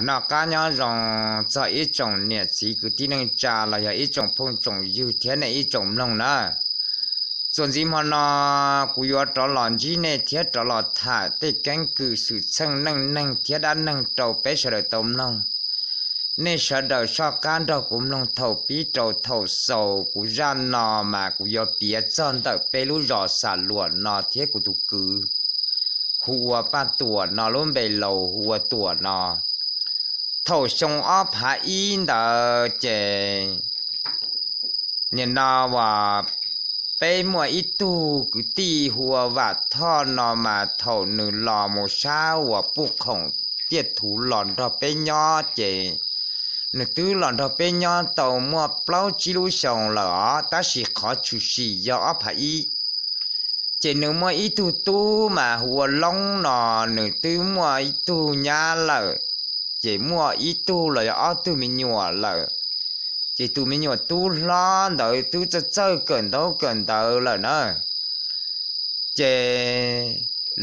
Noj qab nyob zoo txog ib tsoom niam txiv kwv tij neej tsa los yog ib tsoom phooj tsoom ywg thiab nej ib tsoom mloog na. Txuas ntxiv hmo no kuv yuav rov los ntsib nej thiab rov los tham tej keeb kwm xwm txheej neej neeg thiab dab neeg rau peb sawv daws tau mloog. Nej sawv daws soj qab nrog kuv mloog thaum pib rau thaum xaus. Kuv zaj no mas kuv yuav piav txog ntawm peb lub zos Xam Luam no thiab kuv tus kwv hu ua Paj Tuam no, lub npe laus hu ua Tuam no. Thaum xyoo ob phav ib ntawd ces nim no uas peb muaj ib tug kwv tij hu ua Vam Thoj no mas thaum nws los mus sab uas puj khoom tiaj thuv los nrog peb nyob ces nws twb los nrog peb nyob tau muaj plaub tsib lub xyoo lawm os, tab sis qhov tshwm sim yog ob phav ib. Ces nws muaj ib tug tub mas hu ua Loob no, nws twb muaj ib tug nyab lawm, ces muaj ib tug los yog ob tug me nyuam lawm. Ces tus me nyuam tub hlob ntawd twb txawj txawj kawm ntaub kawm ntawv lawm na. Ces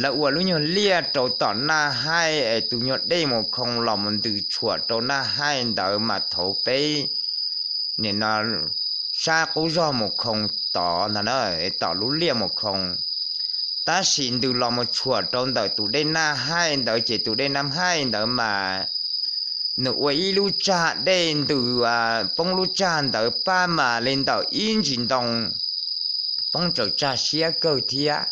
lawv ua lub nyuag liaj rau tom Naj Haij es tus nyuag dej mus khoo los mus ntws tshuam rau Naj Haij ntawd mas thaum peb nim no sab qub zog mus khoo tod ntag na, tom lub liaj mus khoo. Tab sis ntws los mus tshuam rau ntawm tus dej Naj Haij ntawd ces tus dej Naj Haij ntawd mas nws ua ib lub tsag dej ntws poob lub tsag ntawd paj mas li ntawm ib ntsis ntoo, poob tsaws tsag siab kawg thiab.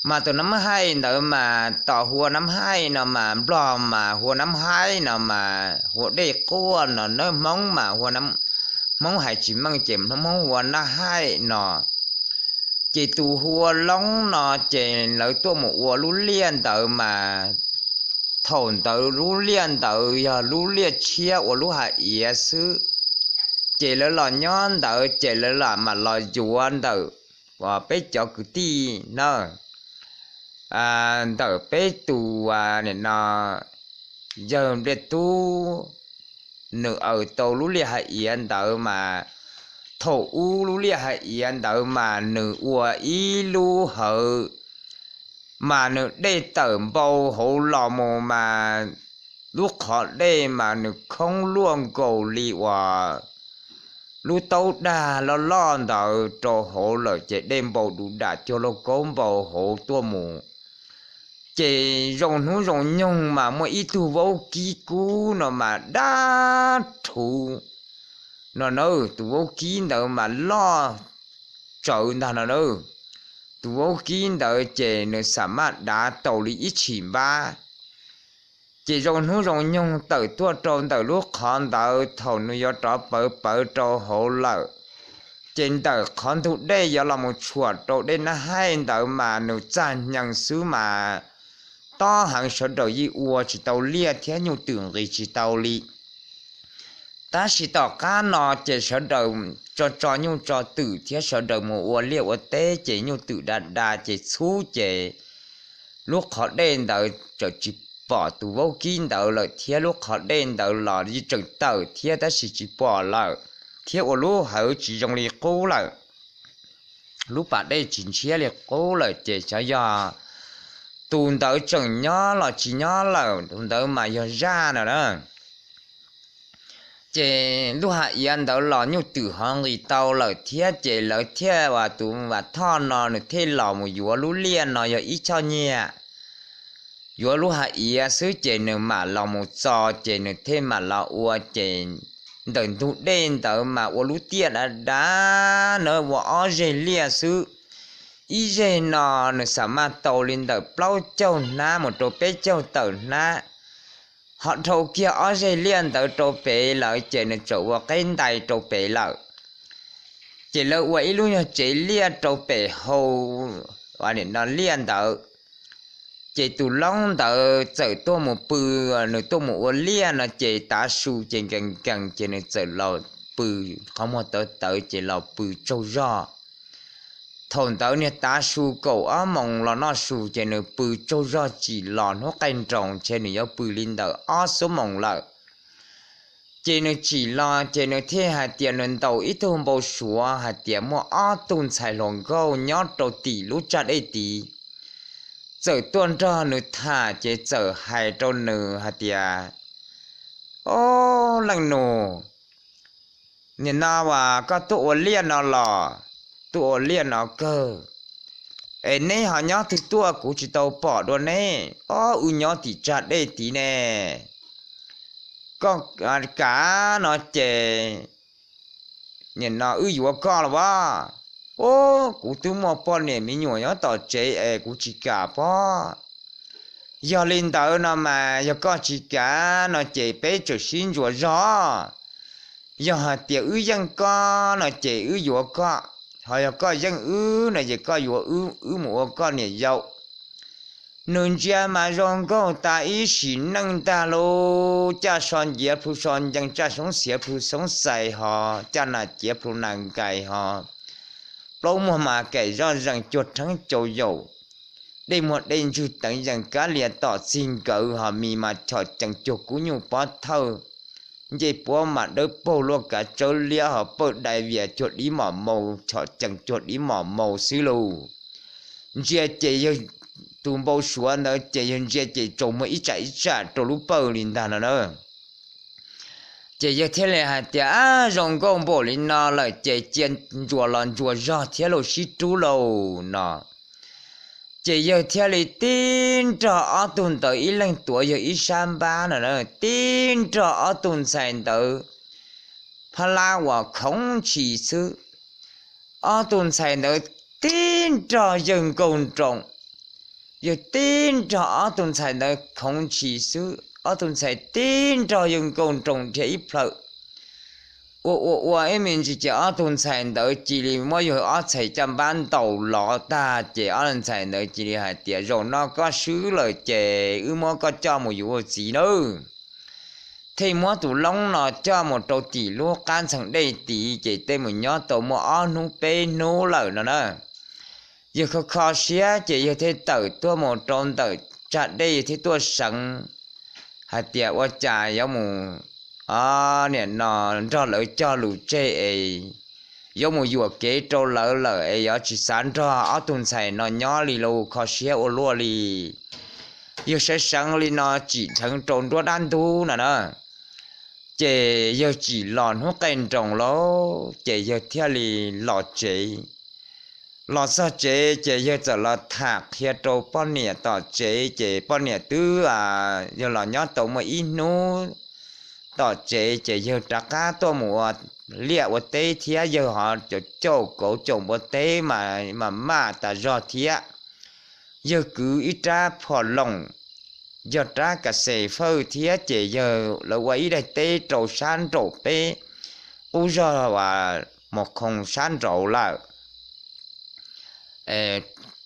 Mas tus Naj Haij ntawd mas tom hu ua Naj Haij no mas Nplog mas hu ua Naj Haij no mas hu ua dej quaj no, nawb Hmoob mas hu ua, Hmoob hais tsis meej ces Hmoob hu ua Naj Haij no. Ces tus hu ua Loob no ces lawv tuaj mus ua lub liaj ntawd mas thaum ntawd lub liaj ntawd yog lub liaj tshiab ua lub hav iav xwb. Ces lawv los nyob ntawd ces lawv lam mam los yuav ntawm peb cov kwv tij na, ntawm peb tus nim no yawg Npliaj Tub, nws aws tau lub liaj hav iav ntawd mas thaum ub lub liaj hav iav ntawd mas nws ua ib lub hawv mas nws dej tawm npau hauv los mus mas lub qhov dej mas nws khoob luaj nkaus li uas lub taub dag loj loj ntawd rau hauv lawm ces dej npau du dam cuag lauj kaub npau hauv tuaj mus. Ces zoo hnub zoo nyoog mas muaj ib tug vaub kib kub no mas dab rhuv no na, tus vaub kib ntawd mas loj tsawv ntag no na. Tus vaub kib ntawd ces nws xam maj dav tau li ib tshim npab. Ces zoo hnub zoo nyoog tawm tuaj rau ntawm lub qhov ntawd thaum nws yuav rov pawv pawv rau hauv lawm, ces ntawm qhov ntug dej yuav los mus tshuam rau dej Naj Haij ntawd mas nws txaj hneev xwb mas tob heev, sawv daws yeej ua tsis tau liaj thiab nyuj twm nqis tsis tau li. Tab sis tom qab no ces sawv daws tso tso nyuj tso twm thiab sawv daws mus ua liaj ua teb ces nyuj twm da da ces txhub ces lub qhov dej ntawd txawm tsis pom tus vaub kib ntawd lawm thiab lub qhov dej ntawd los yeej tseem tawm thiab tab sis tsis pom lawm, thiab ua lub hawv tsis zoo li qub lawm, lub pas dej tsis ntshiab li qub lawm ces xyov yog tus ntawd tseem nyob los tsis nyob lawm, tus ntawd mas yog zaj no na. Ces lub hav iav ntawd los nyuj twm ho nqis tau lawm thiab ces lawv thiaj, tus Vam Thoj no nws thiaj los mus yuav lub liaj no yog ib choj nyiaj, yuav lub hav iav xwb ces nws mam los mus txo ces nws thiaj mam los ua ces ntawm ntug dej ntawd mas ua lub tiaj dav dav na ua ob zeg liaj xwb. Ib zeg no nws xam maj tau li ntawm plaub caug hnab mus rau peb caug tawm hnab, ho dhau kiag ob zeg liaj ntawd rau pem lawm ces nws txawm ua qeb ntais rau pem lawm. Ces lawv ua ib lub nyuag tsev liaj rau pem hau, nim no liaj ntawd. Ces tus Loob ntawd txawm tuaj mus pw, nws tuaj mus ua liaj no ces tav su ces nkees nkees ces nws txawm los pw, qhov muag tawv tawv ces los pw tsaug zog. Thaum ntawd niag tav su kaum ob moos los noj su ces nws pw tsaug zog tsim los hnub qaij nroos ntshe nws yuav pw li ntawm ob xuab moos lawm. Ces nws tsim los ces nws thiaj hais tias nws ntaus ib tug npau suav hais tias muaj ob tug ntxhais hluas nkauj nyob rau tim lub tsag dej tid, txawm tuaj nrog nws tham ces txawm hais rau nws hais tias, O, leej nus, nim no uas koj tuaj ua liaj no los? Tuaj ua liaj no kawg. Es neb ho nyob twg tuaj kuv tsis tau pom dua neb? O, wb nyob tim tsag dej tid ne. Koj kam no ces nim no wb yuav koj los as. O, kuv twb muaj poj niam me nyuam nyob tom tsev es kuv tsis kam pob. Yog li ntawd no mas yog koj tsis kam no ces peb tseem sib ntsuas zog. Yog hais tias wb yeej koj no ces wb yuav koj, ho yog koj yeej wb no ces koj yuav wb, wb mus ua koj niam yau. Nws ntsia mas zoo nkauj tas ib sim neej ntag lauj, caj so nciav plhu so ncees, caj xoob xiav plhu xoob xais ho, caj nas ciav plhu nas nkais ho, plaub muag mas kaim zoj zees cuag rheeb cau yaum, dej muag dej ntswg teev yees kab lias tom txig nkawd ho, mis mas chom cees cuag kub nyuj pob thawj, ncej puab mas dawb paug luaj kav tsawb liab ho, pawj dai vias cuag dib mom maus, chom cees cuag dib mom maus xwb lauj. Ntsia ces yawg tus npau suav ntawd ces yawg ntsia ces tsaus muag ib tsam ib tsam rau lub pawg li ntag no na. Ces yawg thiaj li hais tias, Ab, zoo nkauj npaum li no lawm ces cia ntsuas los ntsuas zog thiab lauj, sib rub lauj no. Ces yawg thiaj li tib nrog ob tug ntawd ib leeg tuav yawg ib sab npab no, tib nrog ob tug ntxhais ntawd phab lab uas khoov ntshis xwb. Ob tug ntxhais ntawd tib nrog yawg nkaug nroos, yawg tib nrog ob tug ntxhais ntawd khoov ntshis xwb. Ob tug ntxhais tib nrog yawg nkaug nroos dhia ib plhaw. Ua ua ua ib me ntsis ces ob tug ntxhais ntawd cia li muab yawg ob txhais caj npab ntaus lov tag ces ob tug ntxhais ntawd cia li hais tias, Zaum no koj swb lawm ces wb muab koj coj mus yuav ua txiv nawb. Thiaj muab tus Loob no coj mus rau tim lub qab ntxhee dej tid ces tej mus nyob tau muaj ob hnub peb hnub lawm no na. Yawg kho kho siab ces yawg thiaj tawm tuaj mus rau ntawm tsag dej, yawg thiaj tuaj seev hais tias, Ua cas yuav mus, o, nim no nrog lawv cog lus tseg es yuav mus yuam kev rau lawv lawm es yuav tsis xav nrog ob tug ntxhais no nyob li lauj, kho siab ua luaj li. Yawg seev seev li no tsim dheev rau nruab dab ntub no na. Ces yawg tsim los hnub qaij nroos lauj, ces yawg thiaj li los tsev. Los txog tsev ces yawg txawm los tham qhia rau poj niam tom tsev, ces poj niam twb, yawg los nyob tau muaj ib hnub tom tsev ces yawg rov qab tuaj mus ua liaj ua teb thiab, yawg ho cov cauj kauv caum npua teb mas maj tas zog thiab. Yawg kwv ib rab phom loos, yog rab kas xes fawj thiab ces yawg, lawv ua ib daim teb rau sab nraum peb qub zog uas mos khoos sab nraud lawm.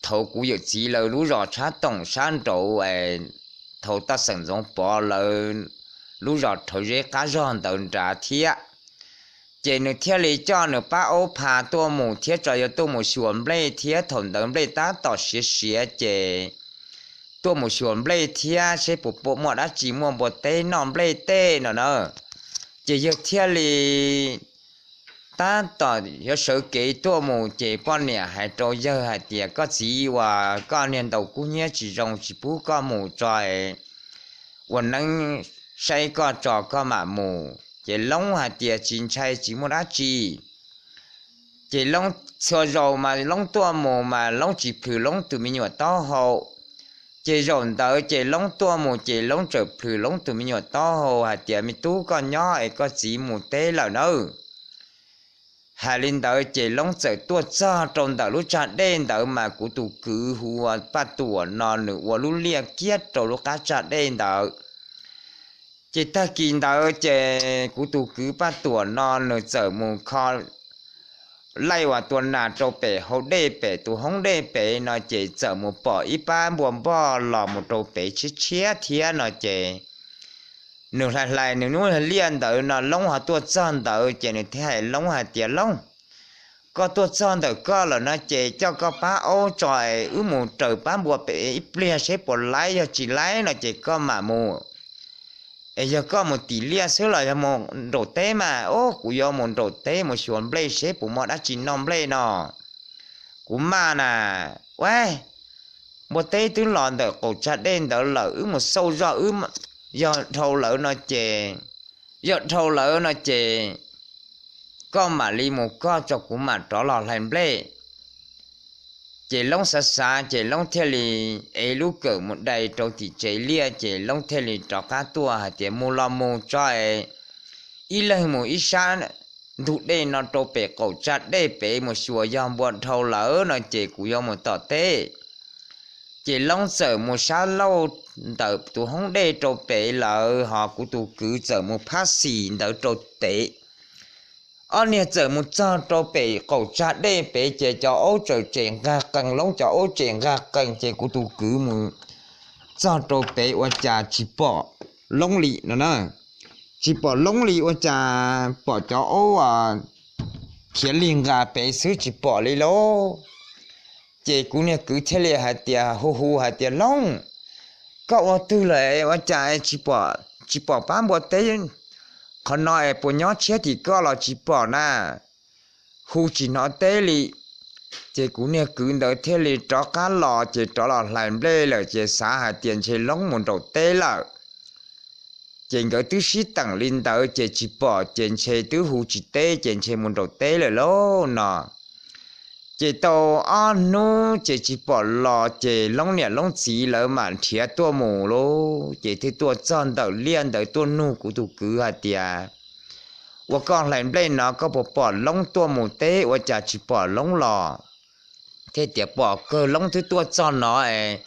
Thaum kuv yawm txiv lawv lub zos Tshab Toom sab nraud, thaum taj xeem Ntxoov Pov lawv lub zos Rhawv Zeb qab zog ntawd nrad thiab. Ces nws thiaj li coj nws pab aub pha tuaj mus thiab tso yuav tuaj mus xyuas nplej thiab, thaum ntawd nplej tab tom siav siav ces tuaj mus xyuas nplej thiab seb puas muaj dab tsi muaj npua teb noj nplej tej no na. Ces yawg thiaj li tab tom yuav sawv kev tuaj mus ces poj niam hais rau yawg hais tias, Koj txiv, uas koj niag ntaus kub hnyiab tsis zoo, tsis pub koj mus tso, ua neeb saib koj tso koj mam mus. Ces Loob hais tias, Tsis ntshai, tsis muaj dab tsi. Ces Loob txhua zaus mas Loob tuaj mus mas Loob tsis plhws Loob tus me nyuam taub hau. Ces zaum ntawd ces Loob tuaj mus ces Loob txawm plhws Loob tus me nyuam taub hau hais tias, Me tub, koj nyob es koj txiv mus teb lawm nawb. Hais li ntawd ces Loob txawm tuaj txog rau ntawm lub tsag dej ntawd mas kuv tus kwv hu ua Paj Tuam no nws ua lub liaj kiag rau lub qab tsag dej ntawd. Ces tag kis ntawd ces kuv tus kwv Paj Tuam no nws txawm mus kho laij uas tua nas rau pem hau dej pem tus hoob dej pem no ces txawm mus pom ib pab npua npoj los mus rau pem tshiab tshiab thiab no ces nws hlais hlais nws lub liaj ntawd no Loob ho tuaj txog ntawd ces nws thiaj hais Loob hais tias, Loob, koj tuaj txog ntawm koj lawm no ces coj koj pab aub tso es wb mus raws pab npua pem ib pliag seb puas laib, yog tsis laib no ces koj mam mus. Es yog koj mus tim liaj xwb los yog mus nraum teb mas? Ub, kuv yuav mus nraum teb mus xyuas nplej seb puas muaj dab tsi noj nplej no. Kuv maj na. Ua, npua teb twb los ntawm qaum tsag dej ntawd lawm, wb mus xauj zoj, wb yog dhau lawm no ces, yog dhau lawm no ces koj mam li mus koj tso, kuv mam rov los hlais nplej. Ces Loob xav xav ces Loob thiaj li ev lub kawm mus dai rau tim tsev liaj, ces Loob thiaj li rov qab tuaj hais tias mus los mus tso, ib leeg mus ib sab ntug dej no rau pem qaum tsag dej pem mus xyuas, yog npua dhau lawm no ces kuv yuav mus tom teb. Ces Loob txawm mus sab lauj ntawm tus hoob dej rau pem lawm, ho kuv tus kwv txawm mus phab xis ntawd rau pem. Ob niag txawm mus txog rau pem qaum tsag dej pem ces cov aub txawm tsem nqag qees, Loob cov aub tsem nqag qees, ces kuv tus kwv mus txog rau pem ua cas tsis pom Loob li no na. Tsis pom Loob li, ua cas pom cov aub khiav lig nqa pem xwb tsis pom li lauj. Ces kuv niag kwv thiaj li hais tias, hu hu hais tias, Loob, koj ua twg lawm ua cas tsis pom pab npua teb qhov no es puas nyob tshiab tim koj los tsis pom na? Hu tsis hnov teb li. Ces kuv niag kwv ntawd thiaj li rov qab los, ces rov los hlais nplej lawm, ces xav hais tias ntshe Loob mus nraum teb lawm. Ces nkawd twb sib teem li ntawd ces tsis pom, ces ntshe twb hu tsis teb, ces ntshe mus nraum teb lawm lauj no. Ces tau ob hnub ces tsis pom los, ces Loob niam Loob txiv lawv mam nrhiav tuaj mus lauj. Ces thiaj tuaj txog ntawm liaj ntawd tuaj nug kuv tus kwv hais tias, ua koj hlais nplej no koj puas pom Loob tuaj mus teb, ua cas tsis pom Loob los? Thiaj tias, pom kawg, Loob twb tuaj txog no es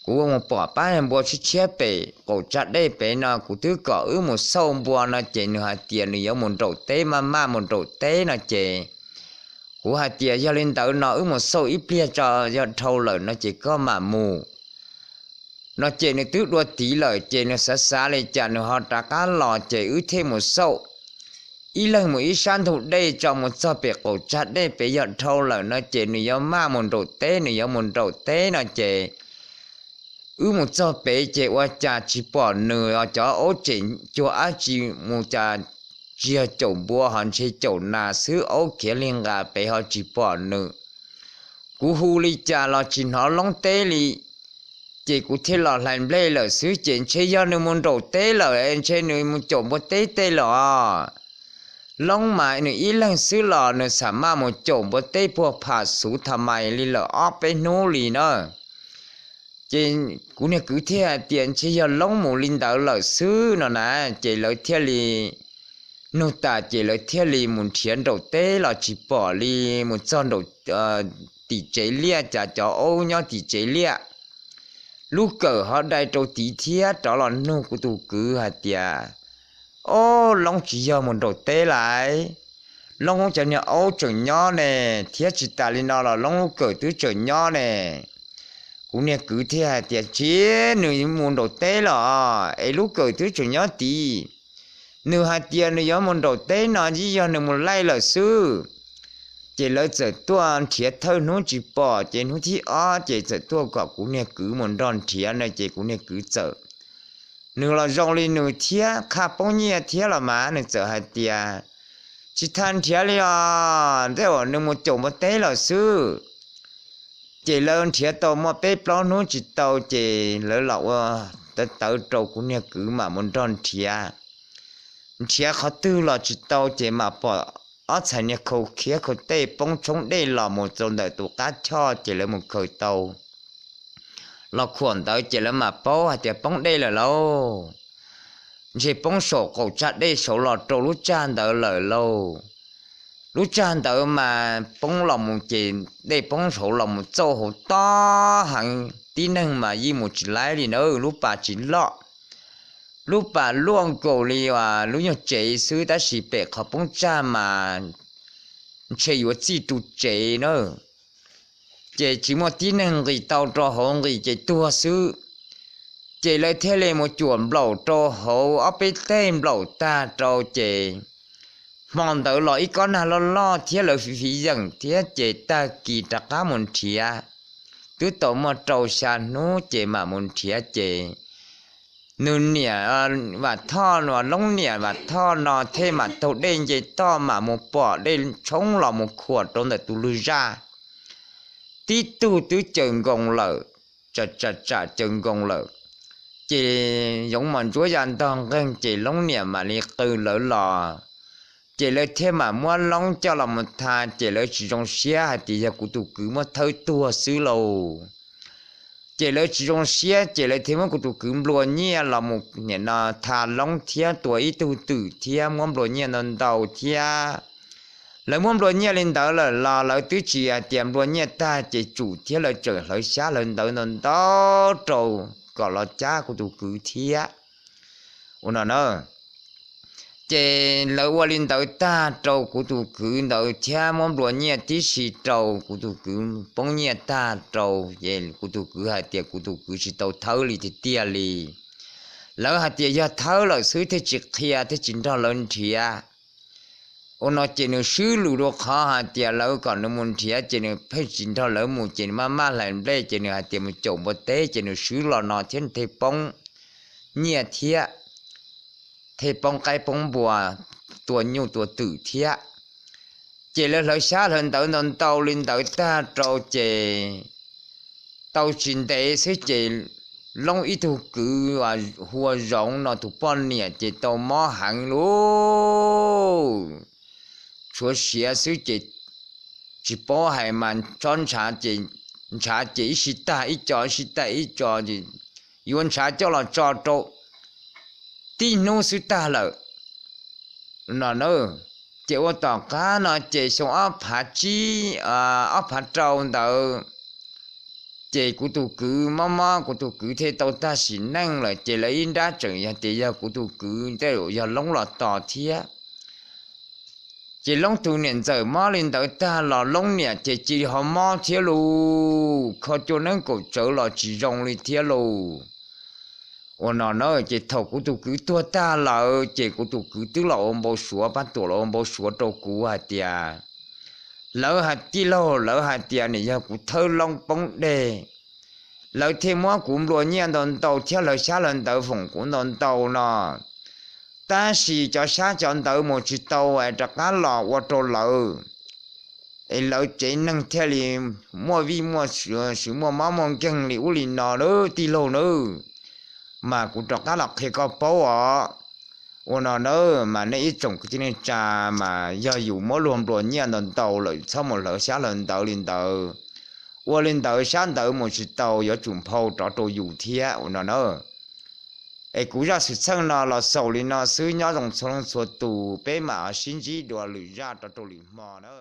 kuv mus pom pab npua tshiab tshiab pem qaum tsag dej pem no, kuv twb kom wb mus xauj npua no ces nws hais tias nws yuav mus nraum teb, maj maj mus nraum teb no ces kuv hais tias yog li ntawd no wb mus xauj ib pliag tso, yog dhau lawm no ces koj mam mus no ces nws twb dua tiv lawm, ces nws xav xav li cas nws ho rov qab los, ces wb thiaj mus xauj. Ib leeg mus ib sab ntug dej tso, mus txog pem qaum tsag dej pem, yog dhau lawm no ces nws yuav maj mus nraum teb, nws yuav mus nraum teb no ces wb mus txog pem ces ua cas tsis pom nws, cov aub tsem cuag dab tsi mus cas tsis yog caum npua ho ntshe caum nas xwb, aub khiav lig nqa pem ho tsis pom nws. Kuv hu li cas los tsis hnov Loob teb li. Ces kuv thiaj los hlais nplej lawm xwb, ces ntshe yog nws mus nraum teb lawm, ntshe nws mus caum npua teb tej lawm os. Loob mas nws ib leeg xwb los nws xam maj mus caum npua teb puag pham xuv tha mais li lawm ob peb hnub li na. Ces kuv niag kwv thiaj hais tias ntshe yog Loob mus li ntawd lawm xwb no na. Ces lawv thiaj li nug tas ces lawv thiaj li mus nrhiav nraum teb los tsis pom li, mus txog nraum tim tsev liaj, cas cov aub nyob tim tsev liaj, lub kawm ho dai rau tid thiab, rov los nug kuv tus kwv hais tias, ob, Loob tsis yog mus nraum teb lais, Loob cov niag aub tseem nyob ne, thiab tsis tas li no los Loob lub kawm twb tseem nyob ne. Kuv niag kwv thiaj hais tias tsis, nws mus nraum teb los es lub kawm twb tseem nyob tid. Nws hais tias nws yuav mus nraum teb no yeej yog nws mus laij lawm xwb. Ces lawv txawm tuaj nrhiav thawj hnub tsis pom, ces hnub thib ob ces txawm tuaj kom kuv niag kwv mus nrog nrhiav no ces kuv niag kwv txawm, nws los zoo li nws thiab qhaj poob nyiaj thiab los mas nws txawm hais tias tsis tas nrhiav li os, tej zaum nws mus caum npua teb lawm xwb. Ces lawv nrhiav tau muaj peb plaub hnub tsis tau ces lawv los ua tawv tawv rau kuv niag kwv mam mus nrog nrhiav. Nrhiav qhov twg los tsis tau ces mam pom ob txhais niag khau khiav khau tej poob tshoob dej los mus rau ntawm tus qab choj ces lawv mus khaws tau. Los khuam ntawd ces lawv mam paub hais tias poob dej lawm lauj. Ntshe poob saum qaum tsag dej saud los rau lub tsag ntawd lawm lauj. Lub tsag ntawd mas poob los mus ces dej poob saud los mus txauj hauv tob heev, tib neeg mas yeej mus tsis laib li na, lub pas tsis loj. Lub pas luaj nkaus li lub nyuag tsev xwb tab sis pem qhov poob tsag mas ntshe yuav txij ru tsev na. Ces tsis muaj tib neeg nqis tau rau hauv, nqis ces tuag xwb. Ces lawv thiaj li mus cuam nplaum rau hauv ob peb teg nplaum tag rau ces hmo ntawd los ib kob nag loj loj thiab lawv fiv fiv yeem thiab ces tag kis rov qab mus nrhiav. Twb tau muaj rau xya hnub ces mam mus nrhiav ces nws niam Vam Thoj, Loob niam Vam Thoj no thiaj mam taug dej nce toj mam mus pom dej tshoob los mus khuam rau ntawm tus lwg zaj. Tib tug twb caws nkoos lawm, tsam tsam caws nkoos lawm. Ces yoov mos ntsuav ya ntog nqeeg ces Loob niam mam li qw lawv los. Ces lawv thiaj mam muab Loob coj los mus tha, ces lawv tsis zoo siab hais tias yog kuv tus kwv muab thawb tuag xwb lauj. Ces lawv tsis zoo siab ces lawv thiaj muab kuv tus kwv nplua nyiaj los mus nim no tha Loob thiab tua ib tug twm thiab muab nplua nyiaj ntau ntau thiab. Lawv muab nplua nyiaj li ntawd lawm los lawv twb tsis hais tias nplua nyiaj tag ces tsum thiab lawv tseem hlawv xyab hlawv ntawv ntau ntau rau kom los cab kuv tus kwv thiab. Ua no na, ces lawv ua li ntawd tag rau kuv tus kwv ntawd thiab muab nplua nyiaj tib si rau kuv tus kwv poob nyiaj tag rau, ces kuv tus kwv hais tias kuv tus kwv tsis tau thawb li tiag tiag li. Lawv hais tias yog thawb lawm xwb thiaj tsis qhia thiaj tsis nrog lawv nrhiav. Ua no ces nws swb lus rau qhov hais tias lawv kom nws mus nrhiav ces nws pheej tsis nrog lawv mus ces nws maj maj hlais nplej ces nws hais tias mus caum npua teb ces nws swb los no thiab nws thiaj poob nyiaj thiab, thiaj poob qaib poob npua, tua nyuj tua twm thiab. Ces lawv hlawv xyab hlawv ntawv ntau ntau li ntawd tag rau ces tau tsis ntev xwb ces Loob ib tug kwv hu ua Zoov no tus poj niam ces tau mob heev lauj. Tshuav siav xwb ces tsis paub hais mas tsob ntshav ces, ntshav ces ib sij tag ib co ib sij tag ib co ces yuav ntshav coj los tso rau tib hnub xwb tag lawm no na. Ces ua tom qab no ces xyoo ob phav tsib, ob phav rau ntawd ces kuv tus kwv mob mob kuv tus kwv thiaj tau tag sim neej lawm ces lawv ib nrab tseem hais tias yog kuv tus kwv tej zaum yog Loob los tos thiab. Ces Loob tus niam ntxawm mob li ntawd tag los Loob niam ces cia li ho mob thiab lauj, kho cua neeb kaum tsawv los tsis zoo li thiab lauj. Ua no na ces thaum kuv tus kwv tuag tag lawm ces kuv tus kwv twb los ua npau suav, pab tuam los ua npau suav rau kuv hais tias lawv hais tij laug lawv hais tias nws yog kuv thawb Loob poob dej, lawv thiaj muab kuv nplua nyiaj ntau ntau thiab lawv xyab lawv ntawv foom kuv ntau ntau no. Tab sis cov xyab cov ntawv mus tsis tau es rov qab los ua rau lawv, es lawv tsev neeg thiaj li muaj vij muaj sw, muaj mob muaj nkeeg li ub li no nawb tij laug nawb. Mas kuv rov qab los qhia koj paub os. Ua no nawb mas nej ib tsoom kwv tij neej tsa, mas yog yus muab luag nplua nyiaj ntau ntau lawm txhob mus hlawv xyab hlawv ntawv li ntawd. Ua li ntawd xyab ntawv mus tsis tau yuav tsum nphau rov rau yus thiab ua no na. Es kuv zaj xwm txheej no los xaus li no xwb, nyob zoo txhua leej txhua tus, peb mam sib ntsib dua lwm zaj rau rau lwm hmo na.